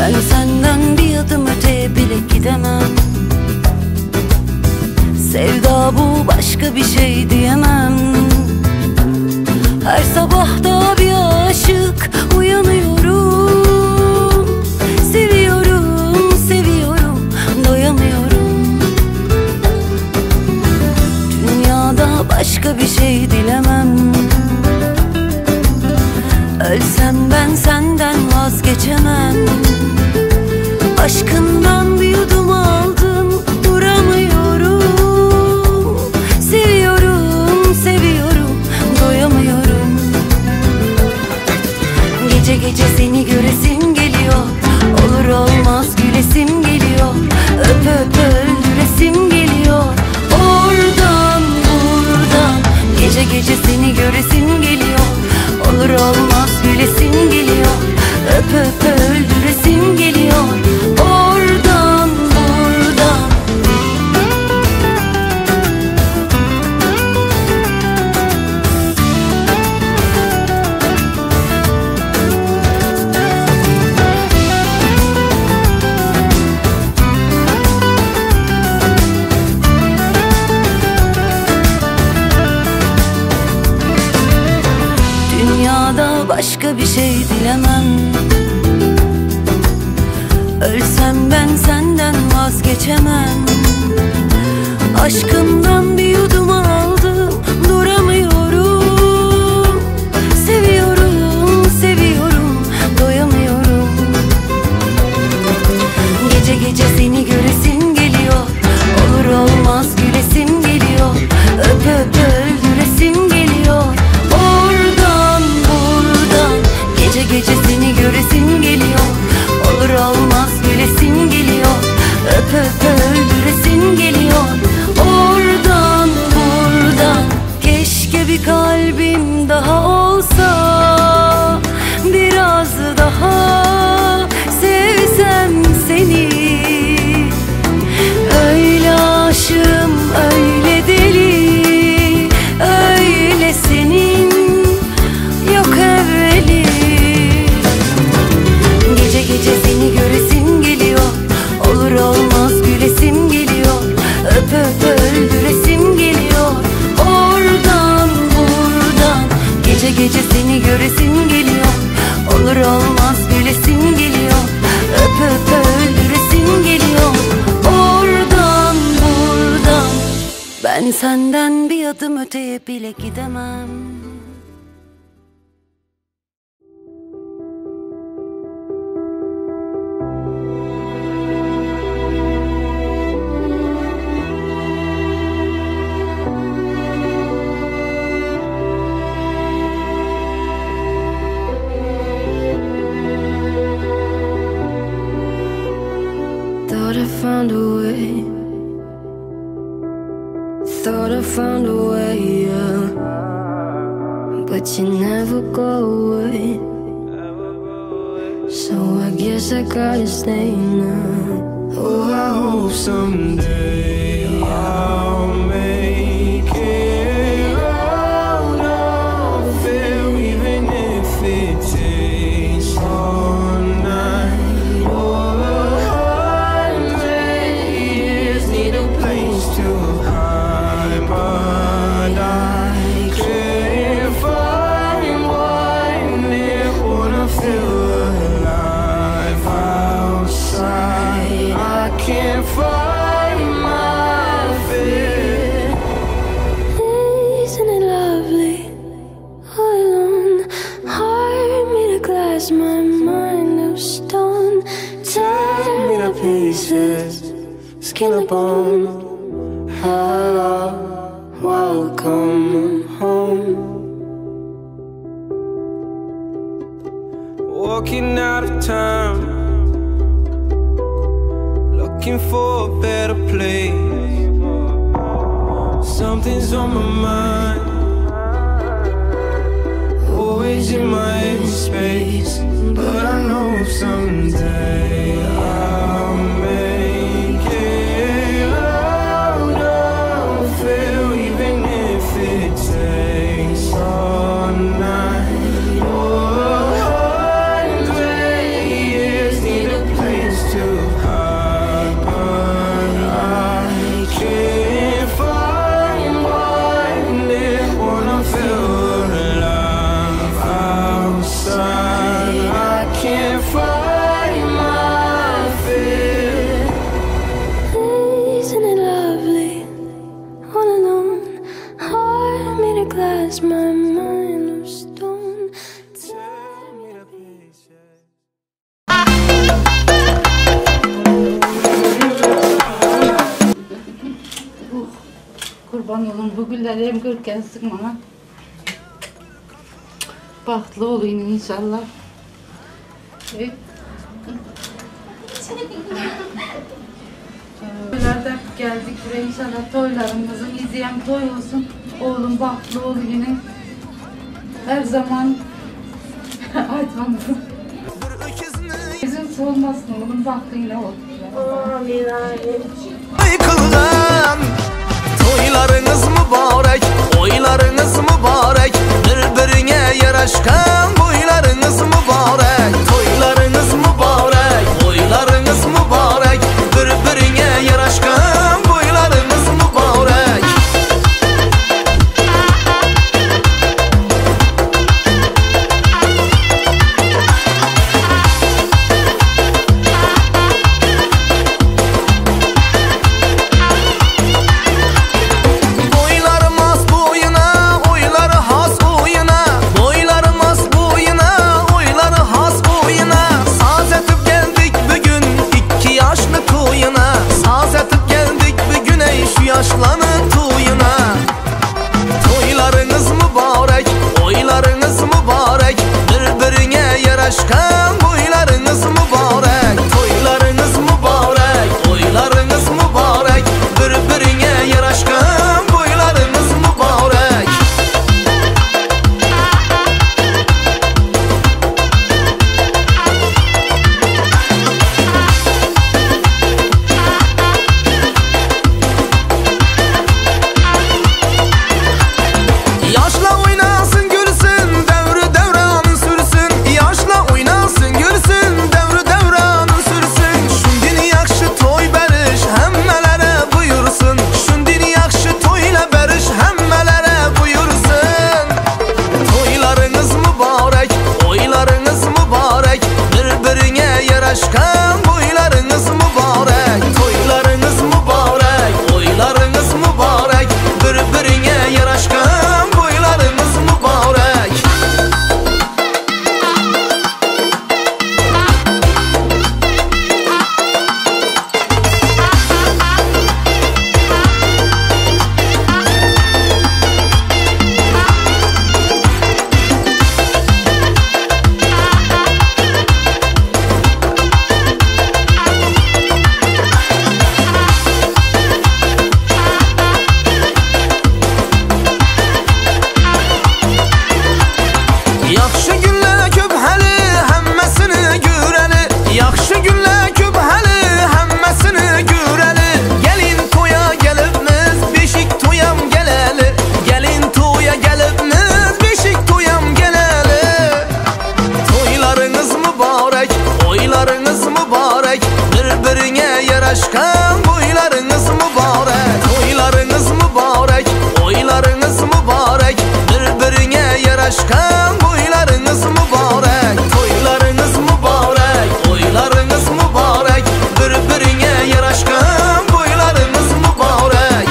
Ben senden bir adım öteye bile gidemem. Sevda bu başka bir şey diyemem. Her sabah da bir aşık uyanıyorum. Seviyorum, seviyorum, doyamıyorum. Dünyada başka bir şey dilemem. Ölsem ben senden vazgeçemem. Aşkından bir yudum aldım, duramıyorum. Seviyorum, seviyorum, doyamıyorum. Gece gece seni göresim geliyor. Olur olmaz gülesim geliyor. Öp öp öldüresim geliyor. Oradan buradan gece gece seni göresim geliyor. Olur olmaz gülesim geliyor. Öp öp öldüresim geliyor. Oradan buradan. Dünyada başka bir şey dilemem. Ölsem ben senden vazgeçemem. Aşkından bir yudum aldım, duramıyorum. Seviyorum, seviyorum, doyamıyorum. Gece gece seni göresim geliyor. Olur olmaz gülesim geliyor. Öp öp öldüresim geliyor. Oradan buradan gece gece seni göresim geliyor. Olur olmaz gülesim geliyor. Öp öp öldüresim geliyor. Oradan buradan. Keşke bir kalbim daha olsa, biraz daha sevsem seni. Öyle aşığım, öyle deli, öyle senin yok evveli. Gece gece seni göresim geliyor. Olur olmaz gülesim geliyor. Öp öp öldüresim geliyor. Oradan buradan gece gece seni göresim geliyor. Olur olmaz gülesim geliyor. Öp öp öldüresim geliyor. Oradan buradan. Ben senden bir adım öteye bile gidemem. Thought I found a way. Thought I found a way, yeah. But you never go away. So I guess I gotta stay now. Oh, I hope someday I'll make it out of here, even if it takes all night or 100 years. Need a place to hide, but I can't find one near. Wanna feel alive outside. I can't find my fear. Isn't it lovely? All alone, heart made of glass, my mind of stone. Tear me to pieces, skin and bone. Hello, welcome home. Walking out of time, looking for a better place. Something's on my mind, always in my headspace. But I know someday I'll make it out of here, even if it takes all night or 100 years. Need a place. Gurban olum bu günleri hem görkezsin bana. Bagtly olayım inşallah. Evet. Toylarda geldik buraya inşallah toylarımızın izleyen toy olsun. Oğlum bahtlı ol yine. Her zaman aytmamızın. Yüzün solmasın oğlum bahtlı yine ol. Amin amin. Qilgan to'ylaringiz muborak, o'ylaringiz muborak, bir-biringga yarashgan bo'ylaringiz muborak, to'ylaringiz muborak, o'ylaringiz muborak, bir-biringga yarashgan bo'ylaringiz muborak. Boyları mas boyuna, oyları has oyuna. Boyları mas boyuna, oyları has oyuna. Saz etip geldik bugün iki yaşlı toyuna. Saz etip geldik bugün ey şu yaşlanın toyuna. Toylarınız mübarek, oylarınız mübarek. Bir-birine yaraşkan boylarınız mübarek. Toylarınız mübarek, oylarınız mübarek. Bir-birine yaraşkan boylarınız mübarek. Yaşla oynasın gülsün, devri devranın sürsün. Yaşla oynasın gülsün, devri devranın sürsün. Şundini yaxşı toy beriş, hemmelere buyursun. Şundini yaxşı toyla beriş, hemmelere buyursun. Toylarınız mübarek, oylarınız mübarek. Bir-birine yaraşkan boylarınız mübarek. Toylarınız mübarek, oylarınız mübarek. Bir-birine yaraşkan boylarınız mübarek. Yaxşı günlər köp həli, həmməsini görəli. Yaxşı günlər köp həli, həmməsini görəli. Gəlin toya gəlibmiz, beşik toyam gələli. Gəlin toya gəlibmiz, beşik toyam gələli. Toylarınız mübarek, oylarınız mübarek. Bir-birinə yaraşkan boylarınız mübarek. Toylarınız mübarek, oylarınız mübarek. Bir-birinə yaraşkan boylarınız mübarek. Toylarınız mübarek, oylarınız mübarek. Bir-birinə yaraşkan boylarınız mübarek.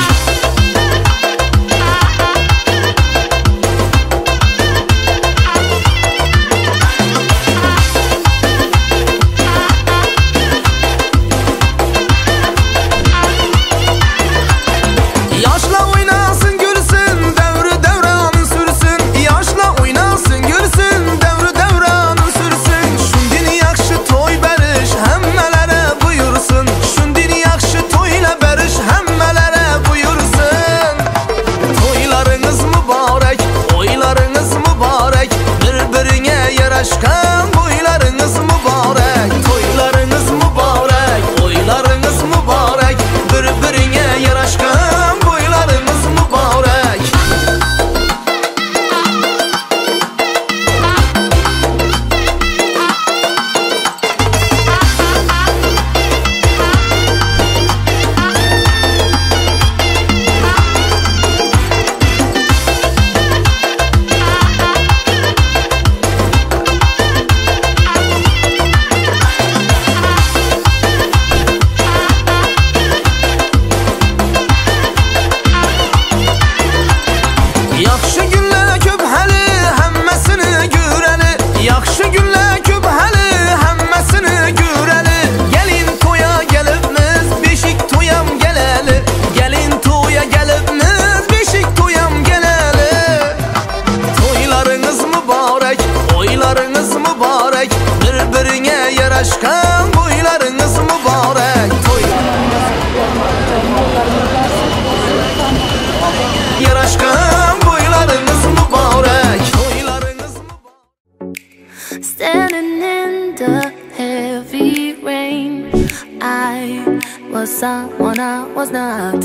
Was someone I was not.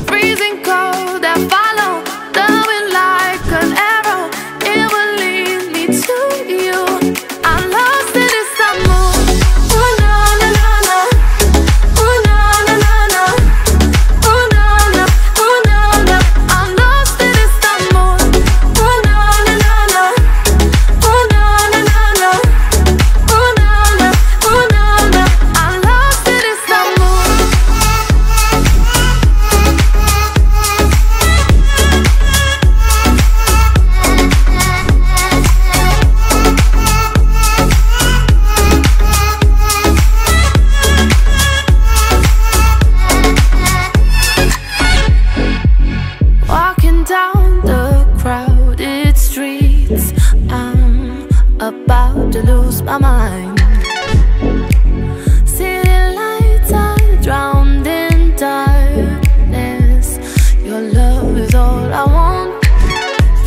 Freezing cold, I follow the wind like an arrow. It will lead me to you. I'm lost in Istanbul. Ooh na na na na. Ooh na na na na. Ooh na na, ooh na na. I'm lost in Istanbul. Ooh na na na na. Ooh na na na na. Ooh na na, ooh na na. I'm lost in Istanbul. Walking down the crowded streets, I'm about to lose my mind. City lights are drowned in darkness. Your love is all I want.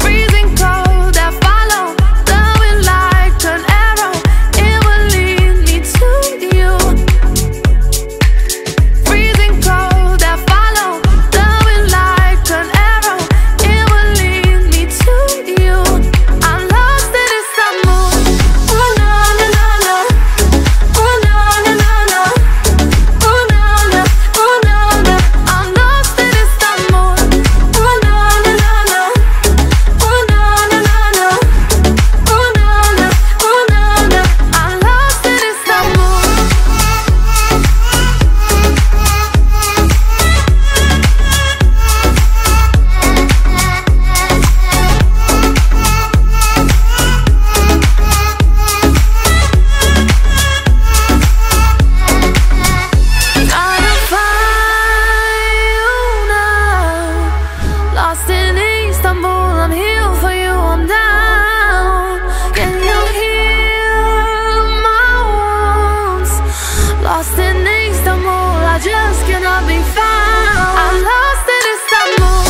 Freezing cold, I follow the wind like an arrow. It will lead me to you. Freezing cold, I follow the wind like an arrow. It will lead me to you. I'm lost in Istanbul. Ooh na na na na. Ooh na na na na. Ooh na na, ooh na na. I'm lost in Istanbul. Ooh na na na na. Ooh na na na na. Ooh na na, ooh na na. I'm lost in Istanbul. Trying to find you now. Lost in Istanbul, I'm here for you, I'm down. Can you heal my wounds? Lost in Istanbul, I just cannot be found. I'm lost in Istanbul.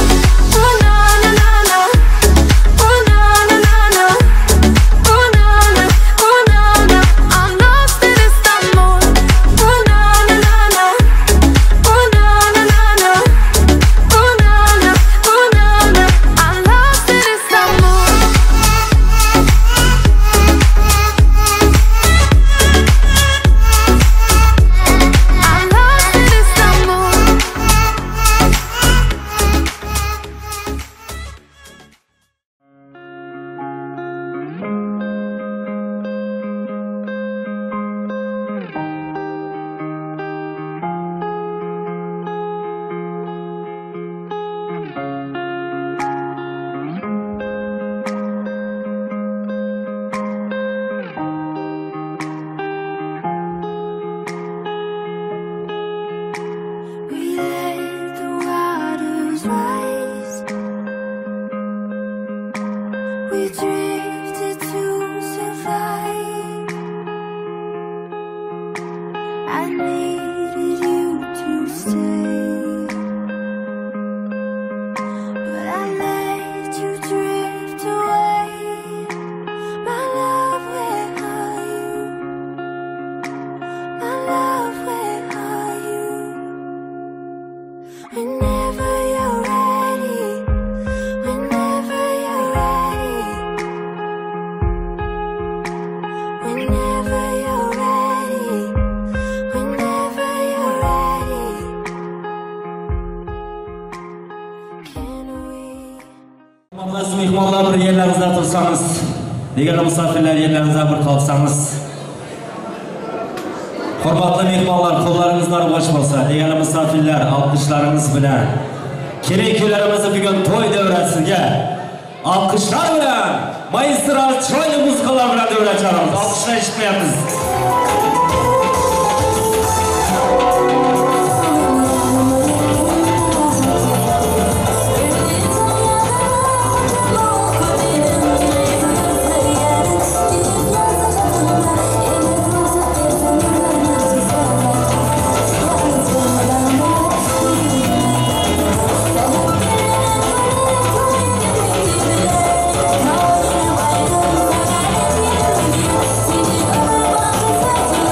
Ooh na na na na. Ooh na na na na. Ooh na na, ooh na na. I'm lost in Istanbul. Ooh na na na na. Ooh na na na na. Ooh na na, ooh na na. I'm lost in Istanbul. I'm lost in Istanbul. We let the waters rise. We drifted to survive. I needed you to stay, but I let you drift away. My love, where are you? My love, where are you? Whenever you're ready, whenever you're ready, whenever you're ready, whenever you're ready, can we? Aziz mehmonlar bir yerlaringizda tursangiz, degani musofirlar yerlaringizdan bir qalqsangiz. Hurmatli mehmonlar, qo'llaringizlar bo'sh bo'lsa, degani musofirlar olqishlaringiz bilan keling kuylarimizni bugun to'y davrasiga olqishlar bilan maestro chiroyli musiqalar bilan davra chalamiz. Olqishlar eshitmayapmiz. Thank you.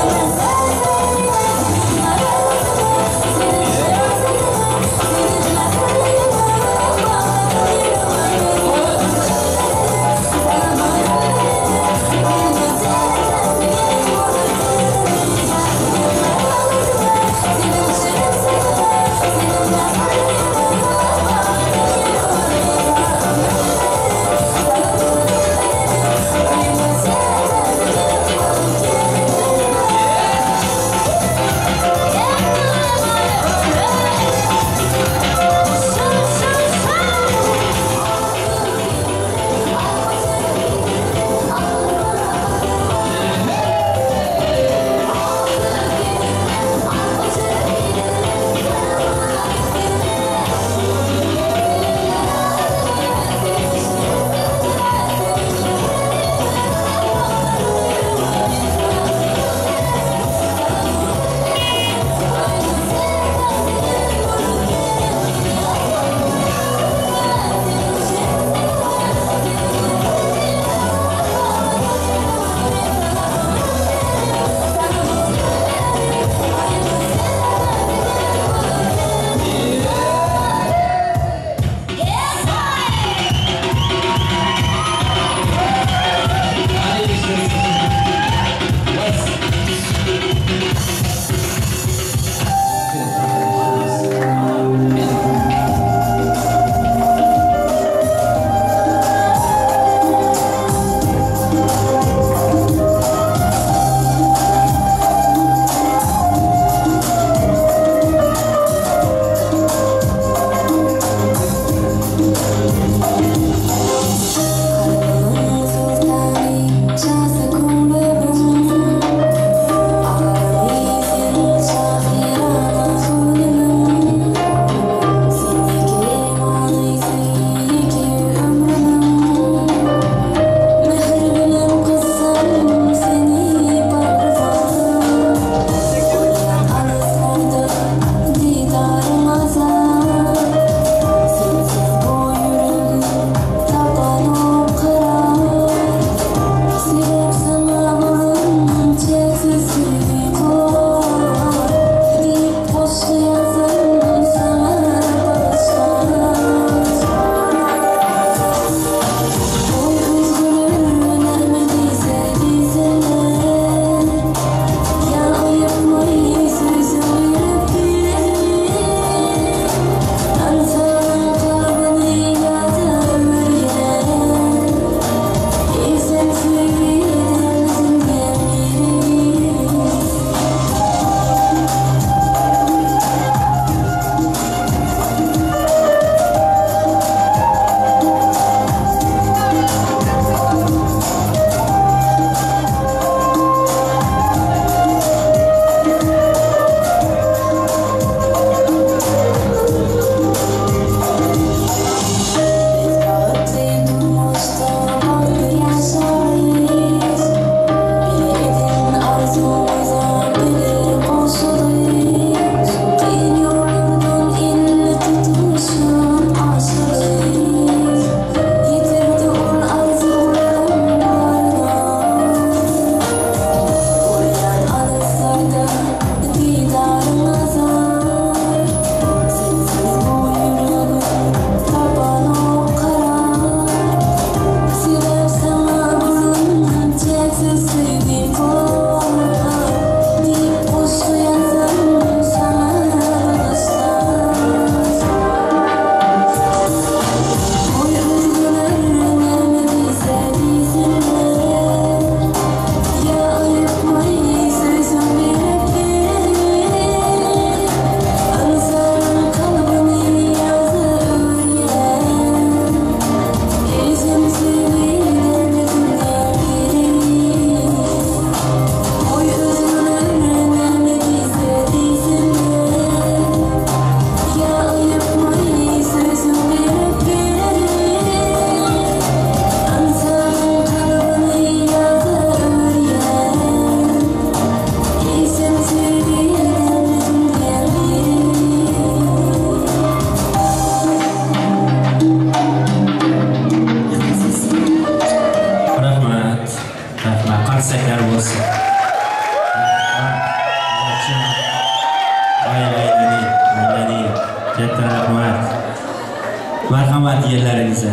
Marhamat yerleriňize.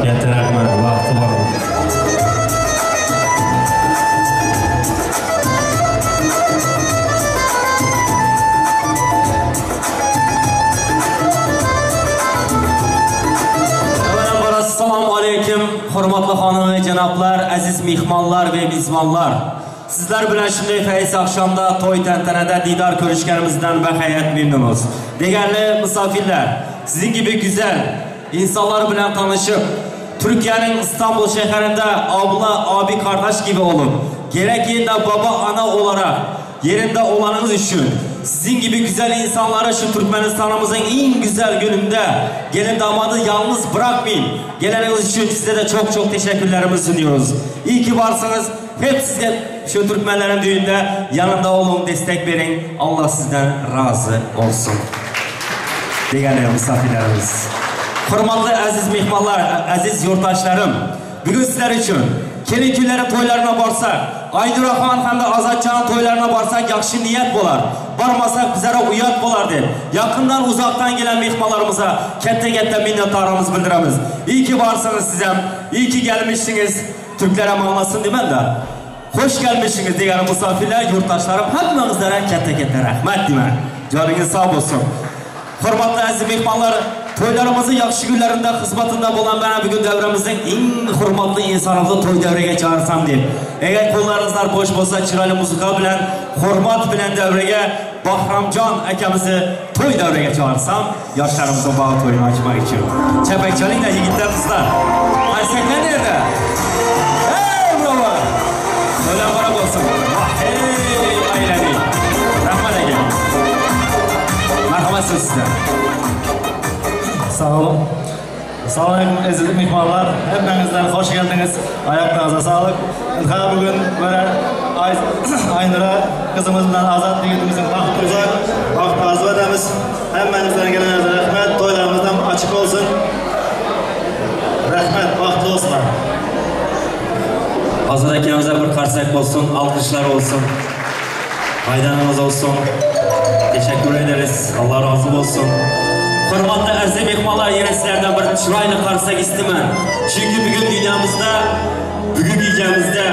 Katta rahmat, vaqti bor. Avvalambor assalomu alaykum, hurmatli xonim va janoblar, aziz mehmonlar va mezbonlar. Sizlar bilan shunday fayz oqshomda to'y tantanada diydor ko'rishganimizdan bag'oyat memnunmiz. Deganli misafirlar, sizin gibi güzel insanlar bilan tanışıp Türkiye'nin İstanbul şehrinde abla, abi, kardeş gibi olup gerektiğinde baba, ana olarak yerinde olanınız için sizin gibi güzel insanlara şu Türkmenistan'ımızın en güzel gününde gelin damadı yalnız bırakmayın. Geleniniz için size de çok çok teşekkürlerimizi sunuyoruz. İyi ki varsınız. Hep size şu Türkmenlerin düğünde yanında olun, destek verin. Allah sizden razı olsun. Değerli misafirlerimiz. Hurmatli aziz mehmonlar, aziz yurtdoshlarım, bugun sizlar uchun kelin kunlari to'ylarına borsak, Aynuraxon hamda Ozodjon to'ylarına borsak yaxshi niyat bo'lar. Bormasak bizlara uyat bo'lar deb yaqindan uzoqdan gelen mehmonlarımıza katta-katta minnatdorimiz bildiramiz. İyi ki varsınız siz ham, iyi ki gelmişsiniz. Türkler ham anlasın demem de. Xoş gelmişsiniz degan misafirlar, yurtdoshlarım, hammangizlarga katta-katta rahmat deyman. Joningiz sog' bo'lsin. Hurmatli aziz mehmonlar, to'ylarimizni yaxshi kunlarida xizmatida bo'lgan mana bugun davramizning eng hurmatli insonimizni to'y davriga chaqirsam deb. Agar qo'llaringizlar bo'sh bo'lsa, chiroyli musiqa bilan, hurmat bilan davraga Bahromjon akamizni to'y davriga chaqirsam, yoshlarimizning bog' to'yini ochmak uchun. Chapak chalinglar yigitlar, qizlar. Qarsaklar nerede? Hey, bravo! To'ylar muborak bo'lsin. Hey, aylani. Rahmat aka. Marhamat so'z sizda. Sağ olun. Assalomu alaykum aziz mehmonlar. Hepinizler hoş geldiniz. Ayaklarınıza sağlık. Ha bugün böyle Ay Aynura kızımız bilan Azat yigitimizin baxt uzak, baxt arzu edemiz. Hemmenizden gelenlerden rahmet, toylarımızdan açık olsun. Rahmet, bahtlı olsunlar. Azat akamıza bir qarsak bo'lsin, alqishlar olsun. Faydanımız olsun. Teşekkür ederiz. Allah razı olsun. Hurmatli aziz mehmonlar, yana sizlardan bir chiroyli qarsak istayman. Chunki bugun dunyomizda, bugun gecamizda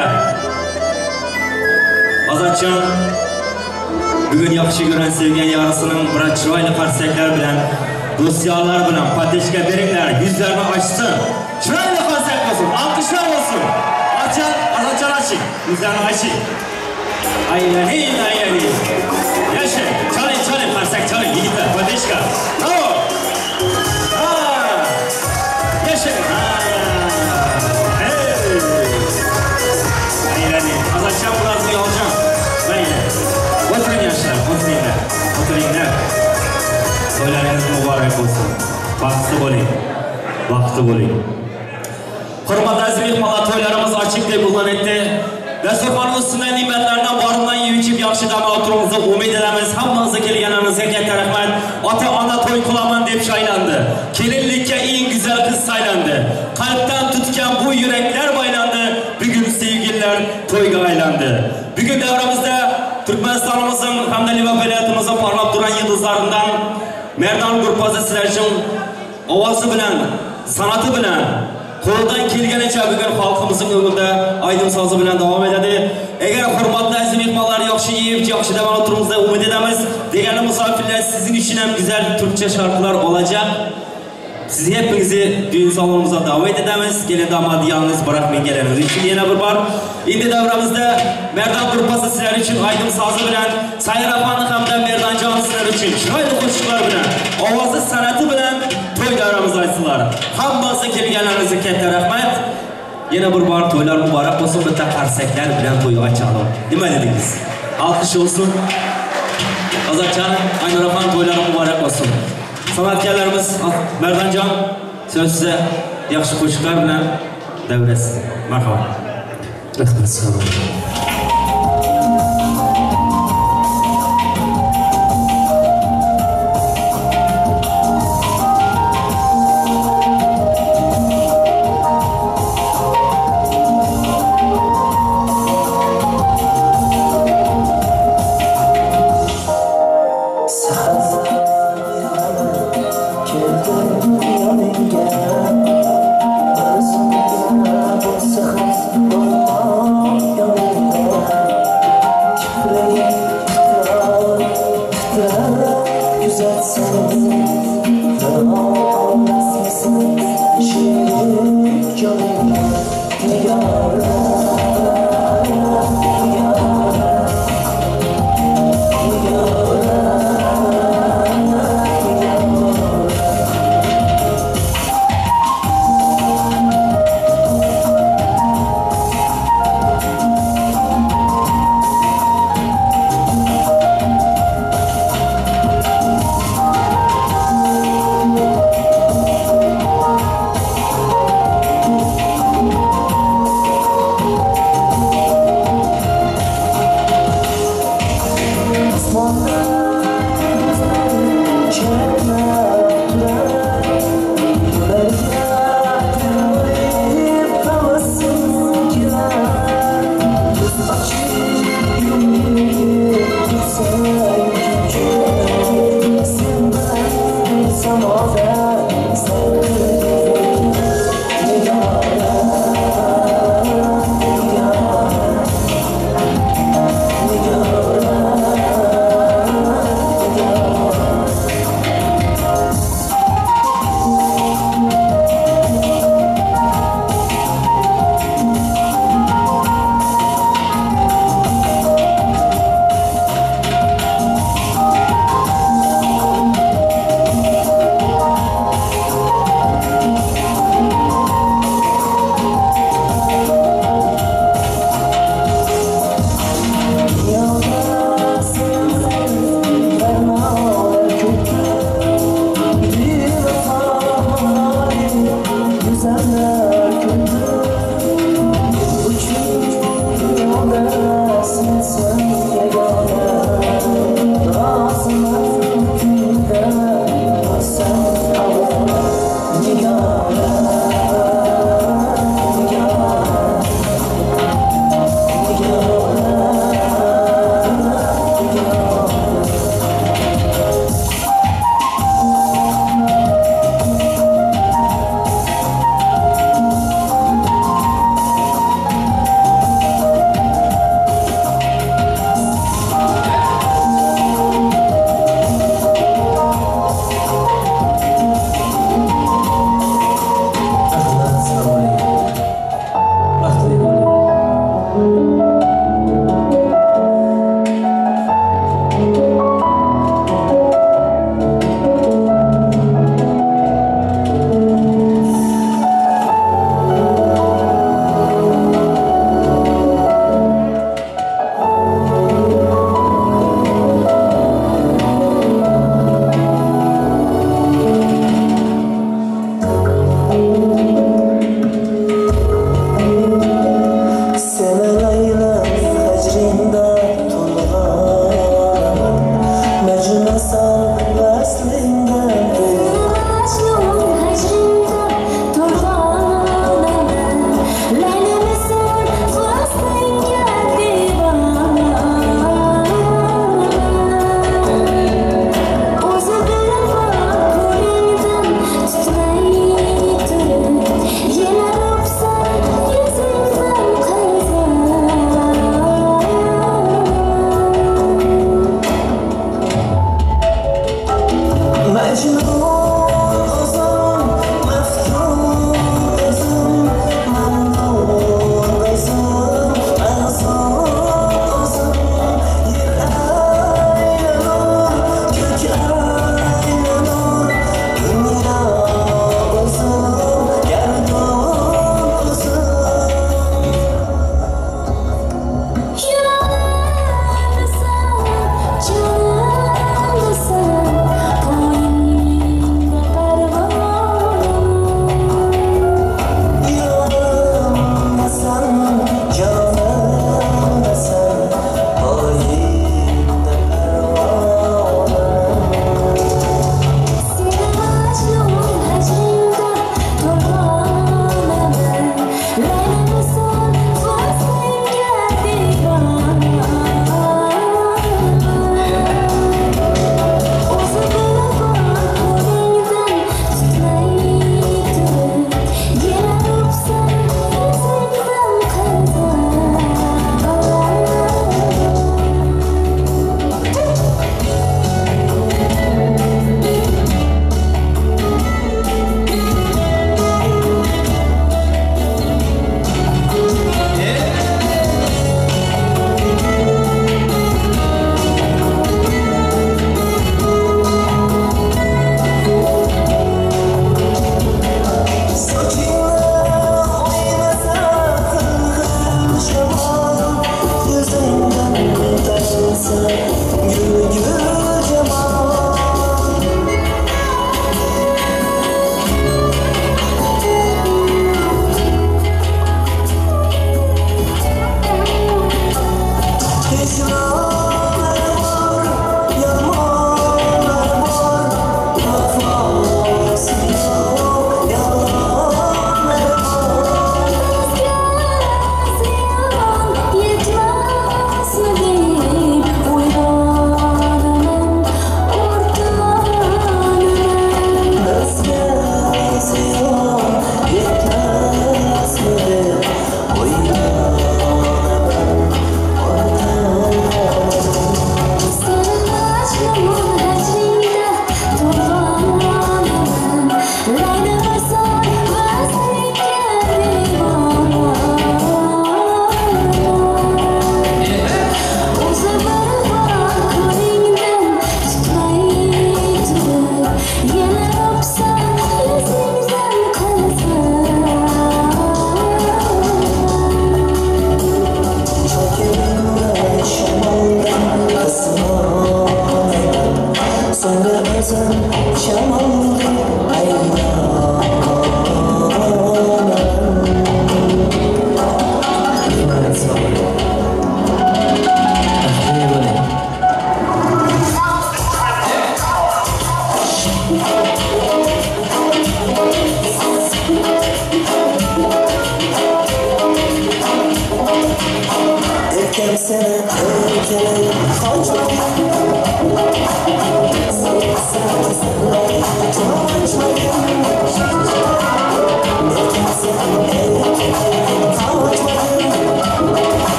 Azatjon bugun yaxshi ko'rgan sevgan yorisining bir chiroyli qarsaklar bilan, do'styorlar bilan podeshka beringlar, yuzlarini ochsin. Chiroyli qarsak bo'lsin, alqishlar bo'lsin. Azatjon, Azatjon oching, yuzlarini oching. Aylanin, aylanin. Yaşa, çalın, çalın, qarsak çalın, yigitlar, podeshka. Bravo. Ha. Yaşa. Ha. Hey. Aylanin. Azatjon birazını olacağım. Mayli. O'tiring yoshlar, o'tiringlar. O'tiringlar. To'ylaringiz muborak bo'lsin. Baxtli bo'ling. Baxtli bo'ling. Hurmatli aziz mehmonlar, to'ylarimiz ochiq deb e'lon etdi. Dasturxon ustidan ne'matlardan borimdan yeb ichib yaxshi dam olishingizga umid etamiz. Hammangizga kelganlaringizga katta rahmat. Ota-ona to'y qilaman deb shaylandi. Kelinlikka eng go'zal qiz saylandi. Qalbdan tutgan bu yuraklar baylandi. Bugun sevgililar to'yga aylandi. Bugun davramizda Turkmanistonimizning hamda Liva viloyatimizning parlab turgan yulduzlaridan Merdon gruppasi sizlar uchun ovozi bilan, san'ati bilan qo'ldan kelganicha bugun xalqimizning o'ngida aydim sozi bilan davom etadi. Agar hurmatli aziz mehmonlar yaxshi yeyib, yaxshi dam olib umid etamiz. Degani musofirlar sizin uchun ham güzel turkcha sharqlar olacak. Sizi hepinizi düğün salonumuza davet edemiz. Gelin damadı yalnız bırakmayın geleniniz için yine bir bar. Indi davramızda Merdan gruppası sizler için aydım sazı bilen, Sayın Rafanlı hamda Merdan Can sizler için chiroyli qo'shiqlar bilan, ovozi san'ati bilan to'y davramızı aytsinlar. Hammasi kelganlaringizga katta rahmat. Yana bir bor to'ylar muborak bo'lsin, bitta qarsaklar bilan to'y ochamiz. Nima dedingiz? Alqish olsun. Ozodjon, Aynuraxon to'ylari muborak bo'lsin. San'atkorlarimiz Mardonjon, so'z size yaxshi qo'shiqlar bilan davra sizga. Marhamat. Rahmat, sog' bo'ling.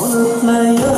Unutma ya,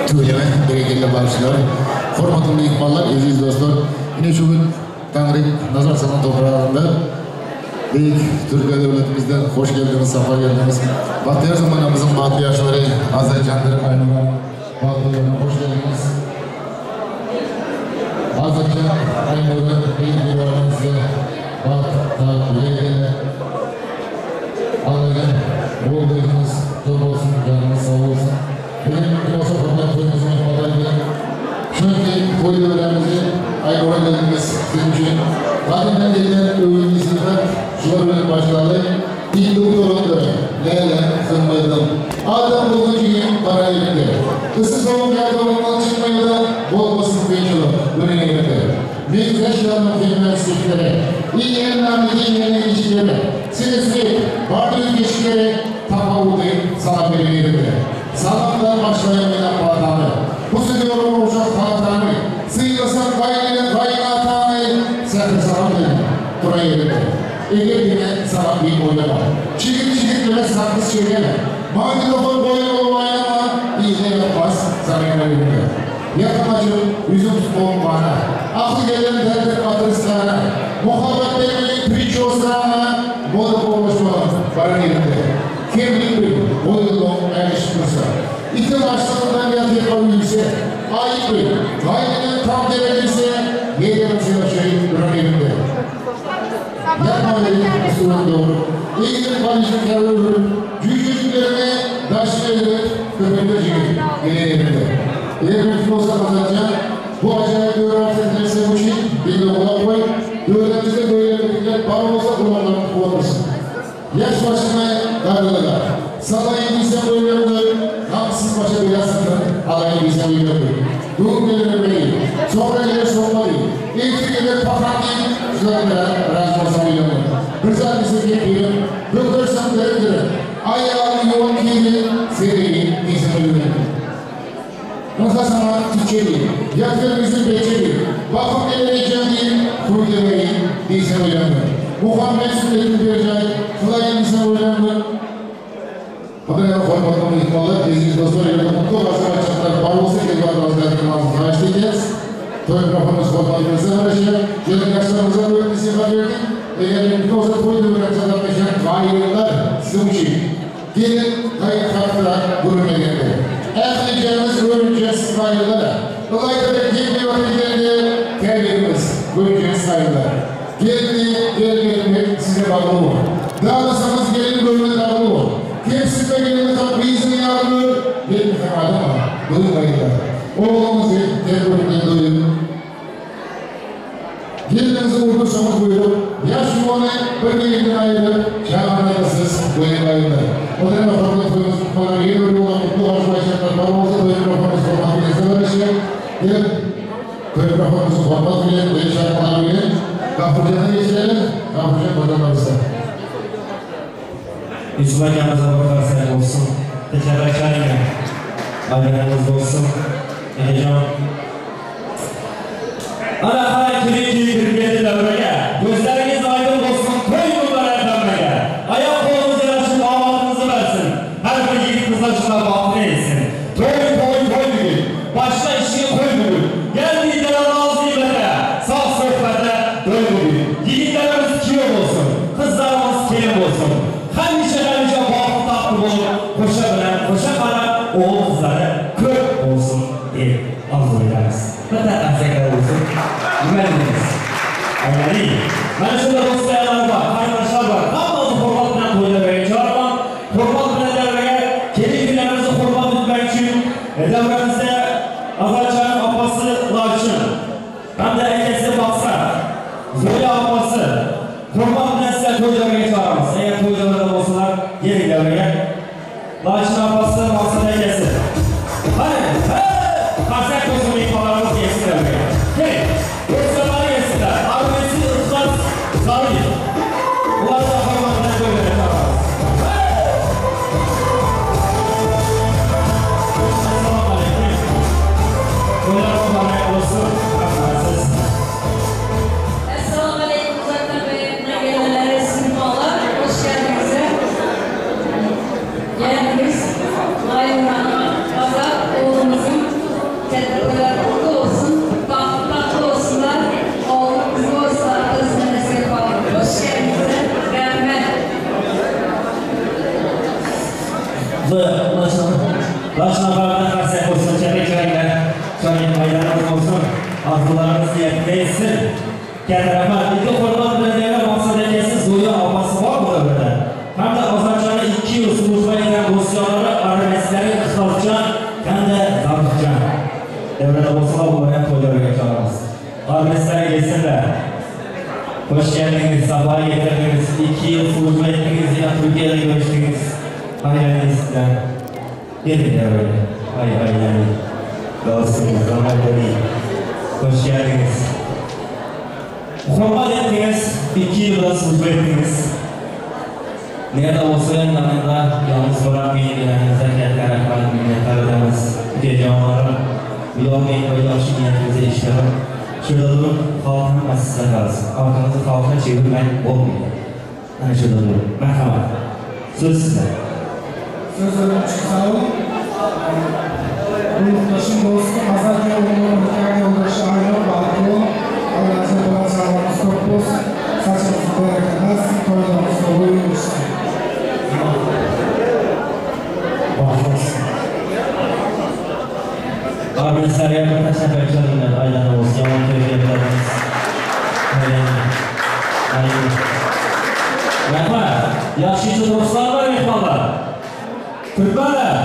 Tüweleme, berekella bagşylar. Hormatly myhmanlar, eziz dostlar, ine şu gün Taňry nazar salan topragynda Beýik Türkiýe döwletimizden hoş geldiňiz, sapa geldiňiz. Bagtyýar zamanamyzyň bagtly ýaşlary Azatjandyr Aýnura bagtlylaryna hoş geldiňiz. Azatjan, Aýnura, Beýik Diwardan size bagt, saglyk dileg edýär. Allajan bol bersin, köp bolsun, janyňyz sag bolsun. Biziň mümkin bolsa hormat toýumyzyň myhmanlary bilen Çünki toý döwrämizi Aýnura gelinimiz siziň üçin gadymdan gelýän öwüt-nesihat şular bilen başlaly, Ilde gutarandyr, läle, synmazdan. Adam bolsa jigim gara elinde. Yssy sowuk ýa-da çykmaýada bolmasyn kynçylyk, gören elinde. Meňzeş ýalnyň gelmez seslere, Iýen nany iýmene işlere, Sesi bar üýtgeşiklere, Tapawudy salam beren ýerinde. Salamdan başlaýan menem batany, Bu sözi olar uşak patany, Sylasaň gaýynene gaýynatany, Säher salam berme, dura ýerinde. Eger diňe salam diýip oýlama. Çigit çigitlere sakgyç çeýneme. Magnitofon goýan bolup aýlama, Yza ýatmaz zamena ýerinde. Ýakym açyp, ýüzüň tutmagyň gana. Akyl gelen däldir adrestana. Muhabbet bermegiň priçoskana, Moda kowalaşmagyň baran ýerinde. Kemlik bil, goýulmagyň ägişip dursa. Itiň açlygyndan ýatyrka üýrse. Aýyp bil, gaýynenen tam dere girse, Meýdanyň sylaşy duran ýerinde. Ýatma welin usulyň dogry. Eýgilik Parižiň käbir bir jüýjejikleriňe daşyny egirip, köpekler jigit, gelen ýerinde. Eger mümkin bolsa Gazanjan, bu ajaýyp döwran sesine sen üçin diňle gulak goý, döwremizde beýle pikirler bar bolsa gulaklaryň tutup otursyn. Ýaş başyňy garrylyga. Salaýyn diýseň öýlendir, gamsyz başa bela sypyr, alaýyn diýseň öýlendir. Göwün geler beýik, soňra geler sokma diý, ertir geler pahan diý, şular bilen razy bolsaň öýlendir. Bir zat diýse gep ýerim, bökerseň derin-derin, aýagyny ýuwan kiri, sereýin diýseň öýlendir. Ynha saňa tüçje diý, ýatgyn üzüm beçje diý, bakym geler ejem diý, hüwdi bereýin diýseň öýlendir. Muhammet sünnetini berjaý kylaýyn diýseň öýlendir. Hudaýa hormatly myhmanlar, eziz dostlar, ýerde mutlu azerbaýjanlar bar bolsa gelip adyňyzy aýtmagyňyzy haýyşt edýäris. Toý mikrofonymyz hormatly Garaşýar. Gelin ýaşlarymyza öwüt nesihat berdik. Eger mümkin bolsa toý döwrüne çagatlaşýan gaýylar siziň üçin. Gelin gaýyn hakda gürrüň edende. Ählijämiz görünjeris gaýylar. Ylaýta-da gelin ýok edende käbirimiz görünjeris gaýylar. Gelni gelin etmek size bagly. Daglasaňyz gelin göwni dagly. Kemsitme gelini hak gyzyň ýaly gör. Gelin hem adama duýuň gaýylar. Ogluňyzy her göründen duýuň. Gelniňizi urdursaňyz buýrup, ýaş ýuwany bir birinden aýryp, çagalaryňyzy goýup aýrylar. Onda näme hormat goýuňyz tutmalar ýene bir ýola gutly. Gelin, toý mikrofonyny hormat bilen, goýun çarpmalar bilen Gafurjana geçirelim. Gafurjan pojaloysta. Yusuf akamyza bir qarsak bolsun. Tekerlek Ayranımız bolsun. Enecan. Ana qarang kelin kiyib kirib keldi davraga. Ko'zlaringiz oydin bo'lsin, to'y muborak hammaga. Oyoq qo'lingiz yarashib, omadingizni bersin. Har bir yigit qizlar shunday baxtli etsin. To'y, to'y, to'y bugun. Boshla ishiga qo'y bugun. Geldi nozimata, sog' suhbatda to'y bugun. Yigitlarimiz kuyov bo'lsin, qizlarimiz kelin bo'lsin. Hamisha hamisha baxtli taxtli bo'lib, qo'sha bilan qo'sha qarab, o'g'il qizlari ko'p bo'lsin deb orzu etamiz. Bitta qarsaklar bo'lsin. Nima deymiz? Aynaling. Mana shunda do'stlar bor, qarindoshlar bor. Hammasi hurmat bilan to'ylarga chaqiraman. Hurmat bilan davraga kelin kunlarimizni hurmat etmek uchun davramizda Azatcan opasi Lochin hamda akasi Maqsad, Zoya opasi hurmat bilan sizlar to'ylarga chaqiramiz. Agar to'y davrada bo'lsalar, keling davraga. Lochin opasi, Maqsad akasi. Qani, qarsak bo'lsin mehmonlarimiz kelsin davraga. Keling. Do'stlar kelsinlar. Armesi Ixlos Zariyev. Ularni da hurmat bilan to'ylarga chaqiramiz. Assalomu alaykum. To'ylar muborak bo'lsin. Rahmatsiz. Esselamu Aleyküm uzaktan ve yakından gelenler, mehmanlar. Hoş geldiniz. Geldiniz. Aynur Hanım, Azat oğlumuzun tedbirler kutlu olsun. Bahtı tatlı olsunlar. Oğlu kızı olsa kızına nasip yapalım. Hoş geldiniz. Rahmet. Lochin opalardan qarsak bo'lsin, chapak chalinglar. Choying aylanamiz bo'lsin. Orzularimiz niyatga yetsin. Katta rahmat. Endi hurmat bilan yana Maqsad akasi Zoya opasi bor bu davrada. Hamda Ozodjonni 2 yil служба etgan do'stlari, armiyasilari Ixlosjon hamda Zarifjon. Davrada bo'lsalar, ularni ham to'ylarga chaqiramiz. Armiyasilari kelsinlar. Xo'sh keldingiz, safar getirdiniz. 2 yil служба etdiniz, yana Turkiyada ko'rishdingiz. Aylangiz sizlar. Gelin davraga. Ay aylaning. Dostingiz, aylaning. Xo'sh keldiniz. Hurmat ettiniz, 2 yilda служба ettiniz. Nerede olsa yanında yalnız bırakmayın deganingizda katta rahmat, minnatdor edamiz. Ukajonlarim, uyalmang va yaxshi niyatingizni eshitaman. Shurada turib, xalq hammasi sizdan qarasin. Orqangizni xalqqa chevirmang bo'lmaydi. Ana shurada turib. Marhamat. So'z sizda. Sözlerim için sağ olun. Yurttaşım dostum Azat oğlunun hikaye yoldaşı Aynur bahtlı olun. Allah'ın bola çağlarımız çok olsun. Saçımızı bereket etsin, toylarımız dolu olsun. Baxtli olsun. Armiyasilariga bir tashlab chalinglar, aylanib bo'lsin. Yomon kayfiyatlarimiz. Aylanib. Aylanib. Rahmat. Yaxshi do'stlar va mehmonlar. Turkmanlar.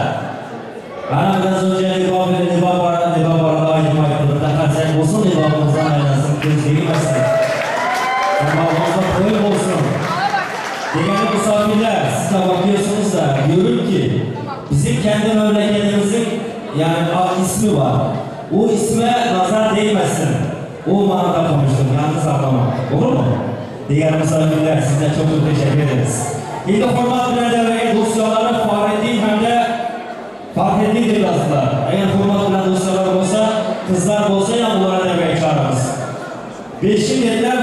Mana biraz önce Libo barada aytib aytdi. Bitta qarsak bo'lsin, libomizdan aylansin, ko'z tegmasin. Dimog'imizda to'y bo'lsin. Degani misafirler, siz de bakıyorsunuz da diyorum ki bizim kendi memleketimizin yani ismi var. O isme nazar değmesin. O manada konuştum, yanlış anlama. Olur mu? Diğer misafirler size çok çok teşekkür ederiz. Endi hurmat bilan davraga do'stlarlar Fahriddin hamda Fahriddin deb yozdilar. Agar hurmat bilan do'stlar bo'lsa, qizlar bo'lsa ham ularni davraga chaqiramiz. Beshim dedilar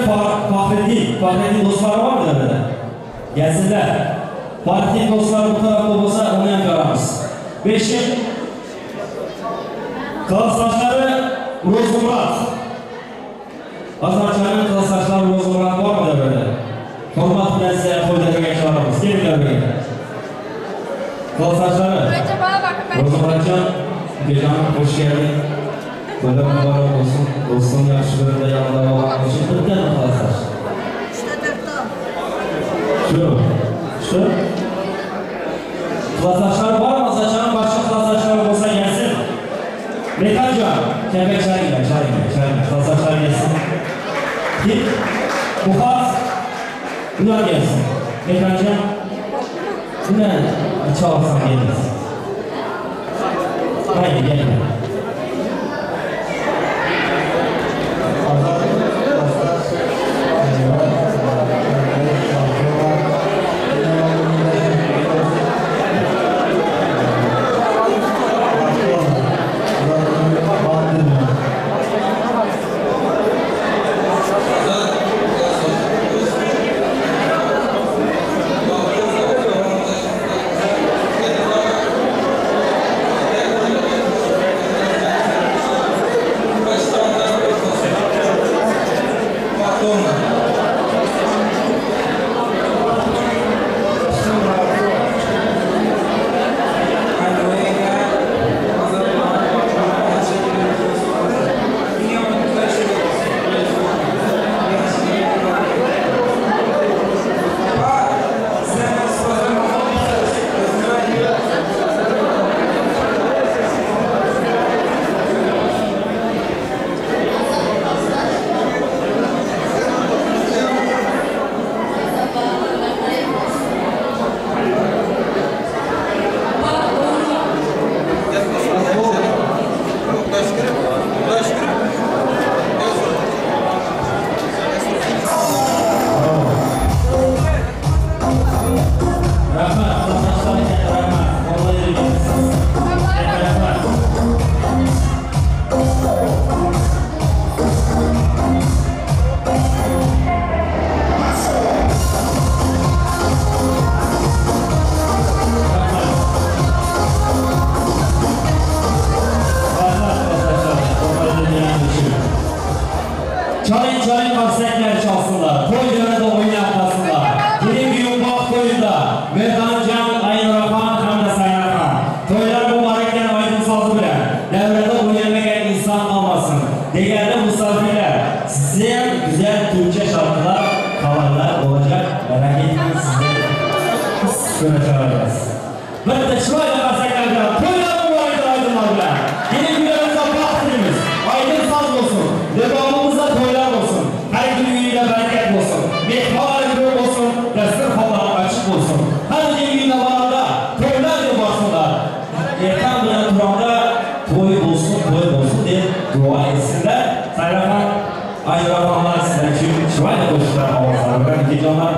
Fahriddin. Fahriddin do'stlari bormi davrada? Gelsinlar. Fahriddin do'stlari bu tarafda bo'lsa, uni ham ko'ramiz. Beshim Klassdoshlari Ro'zmurod. Ozodjonning klassdoshlari Ro'zmurod bormi davrada? Hurmat bilan sizlarni to'ylarga chaqiramiz. Kelinglar birga. Klassdoshlari Ro'zmurodjon, ukajonim, xush kelding. To'ylar muborak bo'lsin. Do'stim yaxshi ko'rdi, yonida bo'lgani uchun bitta klassdosh. Shu. Shu. Klassdoshlar bormi? Ozodjonning boshqa klassdoshlari bo'lsa kelsin. Metanjon, chapak chalinglar, chalinglar, chalinglar. Klassdoshlar kelsin. Kim? Buxor. Ular kelsin. Metanjon. Buni chaqirsam kelmas. Haydi, kelinglar. Çalın çalın qarsaklar çalsınlar. Toy devrede oynap kalsınlar. Gelin güyün bak toyunda. Merdancan, Aynuraxan hem de Sayraxan. Toylar mübarekten aydın sazı bilen. Devrede oynamayan insan kalmasın. Değerli misafirler, size güzel Türkçe şarkılar, haberler olacak. Merak etmeyin size. Şöyle çağıracağız. Bitta chiroyli qarsaklar bilan to'ylar muborak aydınlar bilan. Kelin kunlarimizda baxt tilaymiz. Aydın soz bo'lsin. Davomimizda to'ylar bo'lsin. Har kuni uyida barakat bo'lsin. Mehmonlar ko'p bo'lsin, dasturxonlar ochiq bo'lsin. Har bir uyda boranda to'ylar deb borsinlar. Ertan bilan turanda to'y bo'lsin, to'y bo'lsin deb duo etsinlar. Sayraxon, Aynuraxonlar sizlar uchun chiroyli qo'shiqlar ovozlari bilan ukajonlar.